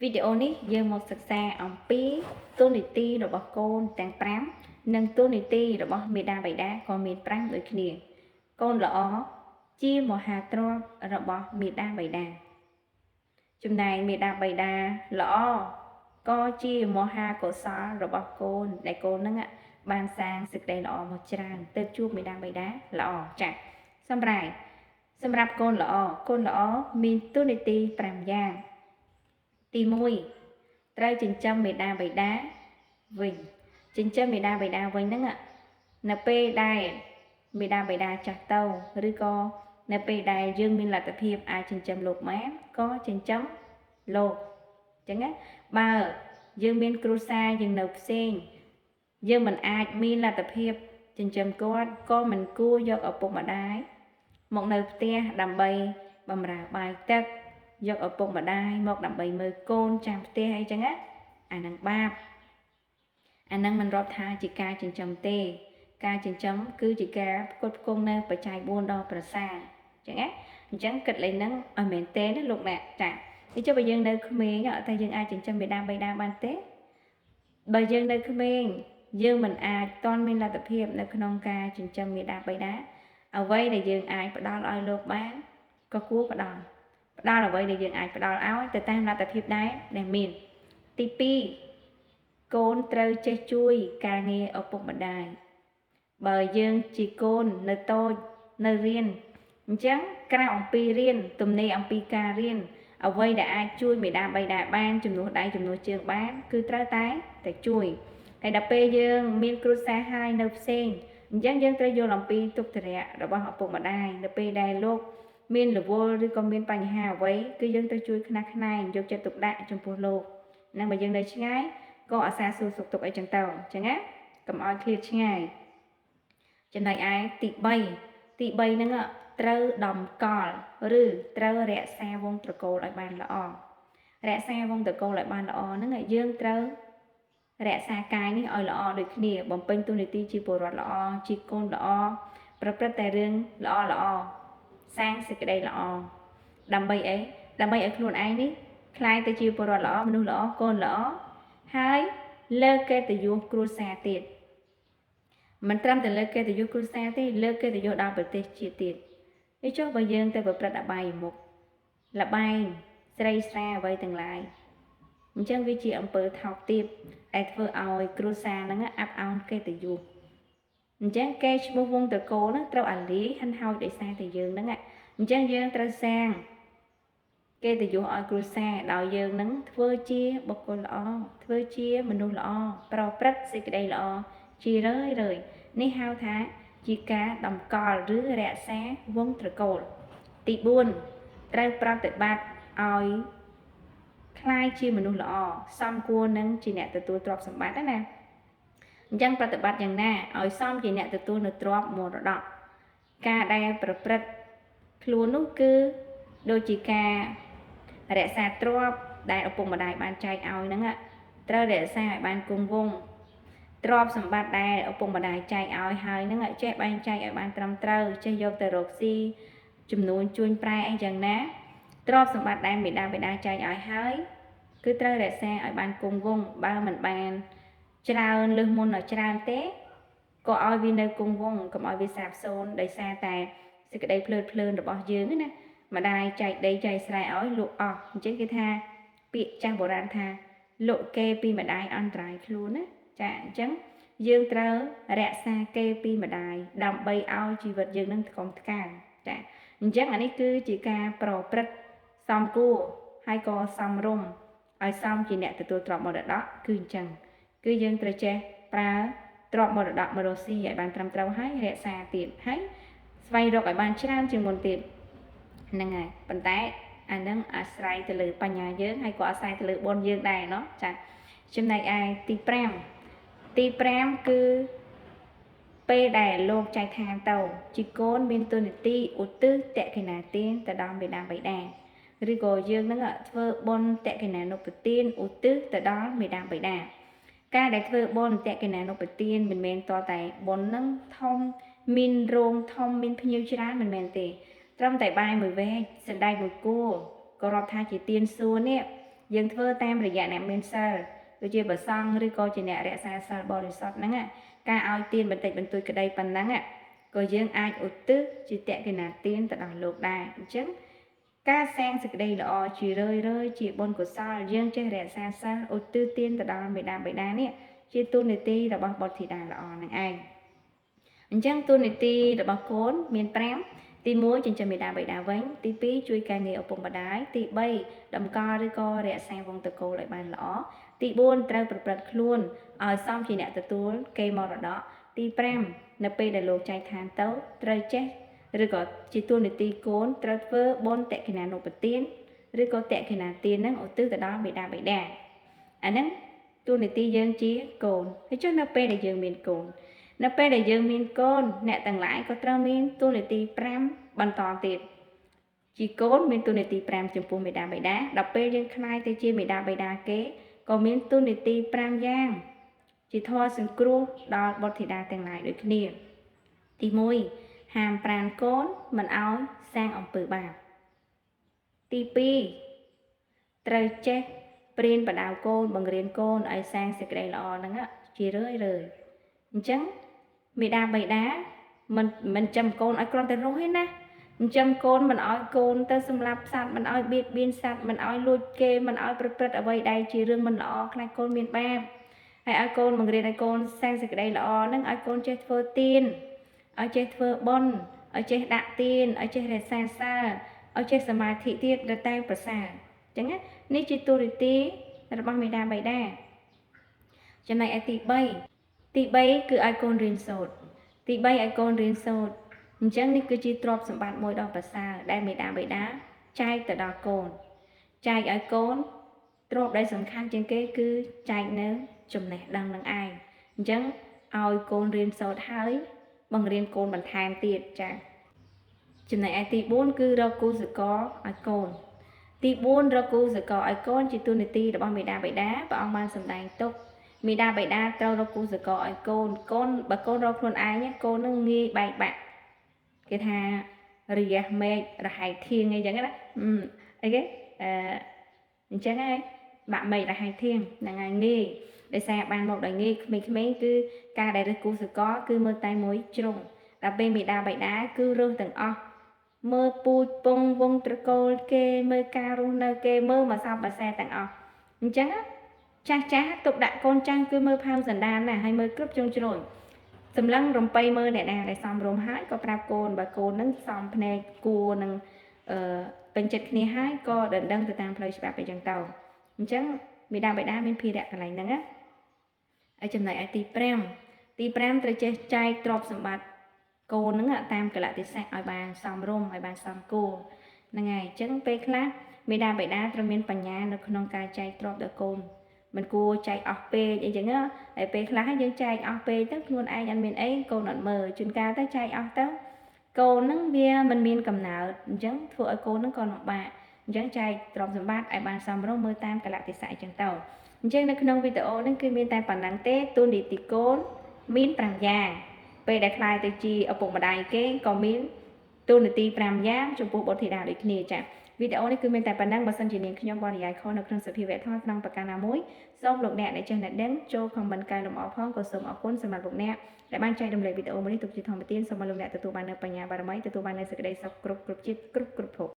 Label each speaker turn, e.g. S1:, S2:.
S1: វីដេអូនេះយើងមកសិក្សាអំពីតួនាទីរបស់កូនទាំង5និងតួនាទីរបស់មាតាបិតាក៏មាន5ដូចគ្នាកូនល្អជាមហាទ្រព្យរបស់មាតាបិតាចំណែកមាតាបិតាល្អក៏ជាមហាកុសលរបស់កូនដែលកូនហ្នឹងបានសាងសេចក្តីល្អមកច្រើនទើបជួបមាតាបិតាល្អចា៎សម្រាប់កូនល្អកូនល្អមានតួនាទី5យ៉ាងទី1ត្រូវចិញ្ចឹមមេដាបិតាវិញចិញ្ចឹមមេដាបិតាវិញហ្នឹងនៅពេលដែលមេដាបិតាចាស់ទៅឬក៏នៅពេលដែលយើងមានលទ្ធភាពអាចចិញ្ចឹមលោកបានក៏ចិញ្ចឹមលោកអញ្ចឹងណាបើយើងមានគ្រួសារយើងនៅផ្សេងយើងមិនអាចមានលទ្ធភាពចិញ្ចឹមគាត់ក៏មិនគួរយកឪពុកម្ដាយមកនៅផ្ទះដើម្បីបម្រើបាយទឹកយកឪពុកម្ដាយមកដើម្បីមើលកូនចាំផ្ទះអីចឹងណាអានឹងបាបអានឹងមិនរាប់ថាជាការចិញ្ចឹមទេការចិញ្ចឹមគឺជាការផ្គត់ផ្គង់នៅបច្ច័យ4ដល់ប្រសើរចឹងណាអញ្ចឹងគិតលេងហ្នឹងឲ្យមែនទេណាលោកអ្នកចានេះចុះបើយើងនៅក្មេងតែយើងអាចចិញ្ចឹមបិតាបិតាបានទេបើយើងនៅក្មេងយើងមិនអាចតន់មានលទ្ធភាពនៅក្នុងការចិញ្ចឹមមេដាបិតាអ្វីដែលយើងអាចផ្ដល់ឲ្យលោកបានក៏គួរផ្ដល់អ្វីដែលយើងអាចផ្ដល់ឲ្យទៅតាមលទ្ធភាពដែរដែលមានទី2កូនត្រូវចេះជួយការងារឪពុកម្ដាយបើយើងជាកូននៅតូចនៅរៀនអញ្ចឹងក្រៅអំពីរៀនទំនេរអំពីការរៀនអ្វីដែលអាចជួយមេដាបិតាបានជំនួសដៃជំនួសជើងបានគឺត្រូវតែជួយហើយដល់ពេលយើងមានគ្រួសារហើយនៅផ្សេងអញ្ចឹងយើងត្រូវយល់អំពីទុក្ខធរៈរបស់ឪពុកម្ដាយនៅពេលដែលលោកមានរវល់ឬក៏មានបញ្ហាអ្វីគឺយើងត្រូវជួយខ្នះខ្នែងយកចិត្តទុកដាក់ចំពោះលោកនិងបើយើងនៅឆ្ងាយក៏អាសាសួរសុខទុក្ខអីចឹងទៅអញ្ចឹងណាកុំឲ្យឃ្លាតឆ្ងាយចំណែកឯទី3ទី3ហ្នឹងត្រូវតម្កល់ឬត្រូវរក្សាវងត្រកូលឲ្យបានល្អរក្សាវងត្រកូលឲ្យបានល្អហ្នឹងយើងត្រូវរក្សាកាយនេះឲ្យល្អដូចគ្នាបំពេញតួនាទីជាពលរដ្ឋល្អជាកូនល្អប្រព្រឹត្តតែរឿងល្អល្អសាងសេចក្តីល្អដើម្បីអីដើម្បីឲ្យខ្លួនឯងនេះក្លាយទៅជាពលរដ្ឋល្អមនុស្សល្អកូនល្អហើយលើកកិត្តិយសគ្រួសារទៀតមិនត្រឹមតែលើកកិត្តិយសគ្រួសារទេលើកកិត្តិយសដល់ប្រទេសជាតិទៀតនេះចុះបើយើងទៅប្រព្រឹត្តអបាយមុខល្បែងស្រីស្រាអ្វីទាំងឡាយអញ្ចឹងវាជាអំពើថោកទាបដែលធ្វើឲ្យគ្រួសារហ្នឹងអាប់អោនកិត្តិយសអញ្ចឹងគេឈ្មោះវងត្រកូលហ្នឹងត្រូវអាលីហិនហោចដោយសារតែយើងហ្នឹងអញ្ចឹងយើងត្រូវសាងកិត្តិយសឲ្យគ្រួសារដោយយើងនឹងធ្វើជាបុគ្គលល្អធ្វើជាមនុស្សល្អប្រព្រឹត្តសេចក្តីល្អជារឿយរឿយនេះហៅថាជាការតម្កល់ឬរក្សាវងត្រកូលទី4ត្រូវប្រតិបត្តិឲ្យក្លាយជាមនុស្សល្អសមគួរនឹងជាអ្នកទទួលទ្រព្យសម្បត្តិណាអញ្ចឹងប្រតិបត្តិយ៉ាងណាឲ្យសមជាអ្នកទទួលនៅទ្រព្យមរតកការដែលប្រព្រឹត្តខ្លួននោះគឺដូចជាការរក្សាទ្រព្យដែលឪពុកម្ដាយបានចែកឲ្យហ្នឹងត្រូវរក្សាឲ្យបានគង់វង្សទ្រព្យសម្បត្តិដែលឪពុកម្ដាយចែកឲ្យហើយហ្នឹងចេះបែងចែកឲ្យបានត្រឹមត្រូវចេះយកទៅរកស៊ីចំនួនជួញប្រែអីយ៉ាងណាទ្រព្យសម្បត្តិដែលមេដាបិតាចែកឲ្យហើយគឺត្រូវរក្សាឲ្យបានគង់វង្សបើមិនបានច្រើនលើសមុនឲ្យច្រើនទេក៏ឲ្យវានៅគង់វង្សកុំឲ្យវាសាបសូន្យដោយសារតែសេចក្តីភ្លើតភ្លើនរបស់យើងណាម្ដាយចែកដីចែកស្រែឲ្យលក់អស់អញ្ចឹងគេថាពាក្យចាស់បុរាណថាលក់គេពីម្ដាយអន្តរាយខ្លួនណាចាអញ្ចឹងយើងត្រូវរក្សាគេពីម្ដាយដើម្បីឲ្យជីវិតយើងនឹងថ្កុំថ្កើងចាអញ្ចឹងអានេះគឺជាការប្រព្រឹត្តសមគួរហើយក៏សមរម្យឲ្យសមជាអ្នកទទួលទ្រព្យមរតកគឺអញ្ចឹងគឺយើងត្រូវចេះប្រើទ្រព្យមរតកមករកស៊ីឲ្យបានត្រឹមត្រូវហើយរក្សាទៀតហើយស្វែងរកឲ្យបានច្រើនជាងមុនទៀតហ្នឹងហើយប៉ុន្តែអានឹងអាស្រ័យទៅលើបញ្ញាយើងហើយក៏អាស្រ័យទៅលើបុណ្យយើងដែរណោះចាចំណែកឯទី5ទី5គឺពេលដែលលោកចែកឋានទៅជាកូនមានតួនាទីឧទ្ទិសតក្កណាទានទៅដល់មេដាបិតាឬក៏យើងនឹងធ្វើបុណ្យតក្កណានុបទានឧទ្ទិសទៅដល់មេដាបិតាការដែលធ្វើបុណ្យតក្កណានុបទានមិនមែនតតែបុណ្យនឹងធំមានរោងធំមានភ្ញៀវច្រើនមិនមែនទេត្រឹមតែបាយមួយវែកសណ្តែកមួយគួរក៏រាប់ថាជាទានសួរនេះ យើងធ្វើតាមរយៈអ្នកមានសិលដូចជាព្រះសង្ឃឬក៏ជាអ្នករក្សាសិលបរិសុទ្ធហ្នឹងការឲ្យទានបន្តិចបន្តួចក្តីប៉ុណ្ណឹងក៏យើងអាចឧទ្ទិសជាតក្កណាទានទៅដល់លោកដែរអញ្ចឹងការសាងសេចក្តីល្អជារឿយៗជាបុណ្យកុសលយើងចេះរក្សាសិលឧទ្ទិសទានទៅដល់មេដាបិតានេះជាទូនាទីរបស់បុត្រធីតាល្អនឹងឯងអញ្ចឹងទូនាទីរបស់កូនមាន5ទី1ចិញ្ចឹមមេដាបិតាវិញទី2ជួយការងារឪពុកម្ដាយទី3តម្កល់ឬក៏រក្សាវង្សត្រកូលឲ្យបានល្អទី4ត្រូវប្រព្រឹត្តខ្លួនឲ្យសមជាអ្នកទទួលគេមរតកទី5នៅពេលដែលលោកចែកឋានទៅត្រូវចេះឬក៏ជាទូនាទីកូនត្រូវធ្វើបុណ្យតក្កណានុបទានឬក៏តក្កណាទានហ្នឹងឧទ្ទិសទៅដល់មេដាបិតាអាហ្នឹងទូនាទីយើងជាកូនហើយចុះនៅពេលដែលយើងមានកូននៅពេលដែលយើងមានកូនអ្នកទាំងឡាយក៏ត្រូវមានទូនាទី5បន្តទៀតជាកូនមានទូនាទី5ចំពោះមេដាបិតាដល់ពេលយើងក្លាយទៅជាមេដាបិតាគេក៏មានទូនាទី5យ៉ាងជាធម៌សង្គ្រោះដល់បុត្រធីតាទាំងឡាយដូចគ្នាទី1ហាមប្រានកូនមិនឲ្យសាងអំពើបាបទី2ត្រូវចេះព្រានបដៅកូនបង្រៀនកូនឲ្យសាងសេចក្តីល្អហ្នឹងជារឿយៗអញ្ចឹងមេដាបិតាមិនចាំកូនឲ្យគ្រាន់តែរស់ទេណាចិញ្ចឹមកូនមិនឲ្យកូនទៅសម្លាប់សត្វមិនឲ្យបៀតបៀនសត្វមិនឲ្យលួចគេមិនឲ្យប្រព្រឹត្តអ្វីដែលជារឿងមិនល្អខ្លាចកូនមានបាបហើយឲ្យកូនបង្រៀនឲ្យកូនសាងសេចក្តីល្អហ្នឹងឲ្យកូនចេះធ្វើទានឲ្យចេះធ្វើបុណ្យឲ្យចេះដាក់ទានឲ្យចេះរក្សាសិលឲ្យចេះសមាធិទៀតដល់តែប្រសើរអញ្ចឹងណានេះជាទូរទីរបស់មេដាបិតាចំណែកឯទី3ទី3គឺឲ្យកូនរៀនសូត្រទី3ឲ្យកូនរៀនសូត្រអញ្ចឹងនេះគឺជាទ្រព្យសម្បត្តិមួយដ៏ប្រសើរដែលមេដាបិតាចែកទៅដល់កូនចែកឲ្យកូនទ្រព្យដែលសំខាន់ជាងគេគឺចែកនៅចំណេះដឹងនឹងឯងអញ្ចឹងឲ្យកូនរៀនសូត្រហើយបង្រៀនកូនបន្ថែមទៀតចា៎ចំណែកឯទី4គឺរកគូសកលឲ្យកូនទី4រកគូសកលឲ្យកូនជាទូនាទីរបស់មេដាបិតាព្រះអង្គបានសម្ដែងទុកមេដាបិតាត្រូវរកគូសកលឲ្យកូនកូនបើកូនរកខ្លួនឯងកូននឹងងាយបែកបាក់គេថារយះមេឃរហែកធៀងអីចឹងណាអីគេអញ្ចឹងហើយបាក់មេឃរហែកធៀងហ្នឹងហើយងាយដោយសារបានមកដោយងាយក្មេងៗគឺការដែលរើសគូសកលគឺមើលតែមួយជ្រុងដល់ពេលមេដាបិតាគឺរើសទាំងអស់មើលពូជពងវងត្រកូលគេមើលការរស់នៅគេមើលមកសពបាសែទាំងអស់អញ្ចឹងចាស់ចាស់ទុកដាក់កូនចាស់គឺមើលផើមសន្តានណាហើយមើលគ្រប់ជ្រុងជ្រោយសម្លឹងរំបីមើលអ្នកណាដែលសមរម្យហើយក៏ប្រាប់កូនបើកូននឹងសមភ្នែកគួរនឹងពេញចិត្តគ្នាហើយក៏ដណ្ដឹងទៅតាមផ្លូវច្បាប់អីចឹងទៅអញ្ចឹងមេដាបិតាមានភារៈកន្លែងហ្នឹងណាហើយចំណែកឯទី5ទី5ត្រូវចេះចែកទ្រព្យសម្បត្តិកូនហ្នឹងតាមកលៈទេសៈឲ្យបានសមរម្យឲ្យបានសមគួរហ្នឹងហើយអញ្ចឹងពេលខ្លះមេដាបិតាត្រូវមានបញ្ញានៅក្នុងការចែកទ្រព្យដល់កូនមិនគួរចែកអស់ពេកអីចឹងណាហើយពេលខ្លះយើងចែកអស់ពេកទៅខ្លួនឯងអត់មានអីកូនអត់មើលជួនកាលទៅចែកអស់ទៅកូនហ្នឹងវាមិនមានកំណើតអញ្ចឹងធ្វើឲ្យកូនហ្នឹងក៏លំបាកអញ្ចឹងចែកទ្រព្យសម្បត្តិឲ្យបានសមរម្យមើលតាមកលៈទេសៈអញ្ចឹងទៅអញ្ចឹងនៅក្នុងវីដេអូហ្នឹងគឺមានតែប៉ុណ្ណឹងទេទូនីតិកូនមាន5យ៉ាងពេលដែលក្លាយទៅជាឪពុកម្ដាយគេក៏មានទូនាទី5យ៉ាងចំពោះបុត្រធីតាដូចគ្នាចា៎វីដេអូនេះគឺមានតែប៉ុណ្ណឹងបើសិនជានាងខ្ញុំបរិយាយខុសនៅក្នុងសភាវៈធម៌ក្នុងប្រការណាមួយសូមលោកអ្នកដែលចេះអ្នកដឹងចូលខមមិនកែលម្អផងក៏សូមអរគុណសម្រាប់លោកអ្នកដែលបានចែករំលែកវីដេអូមួយនេះទុកជាធម្មទានសូមឲ្យលោកអ្នកទទួលបាននូវបញ្ញាបារមីទទួលបាននូវសេចក្តីសុខគ្រប់គ្រប់ជាតិគ្រប់គ្រប់ភព។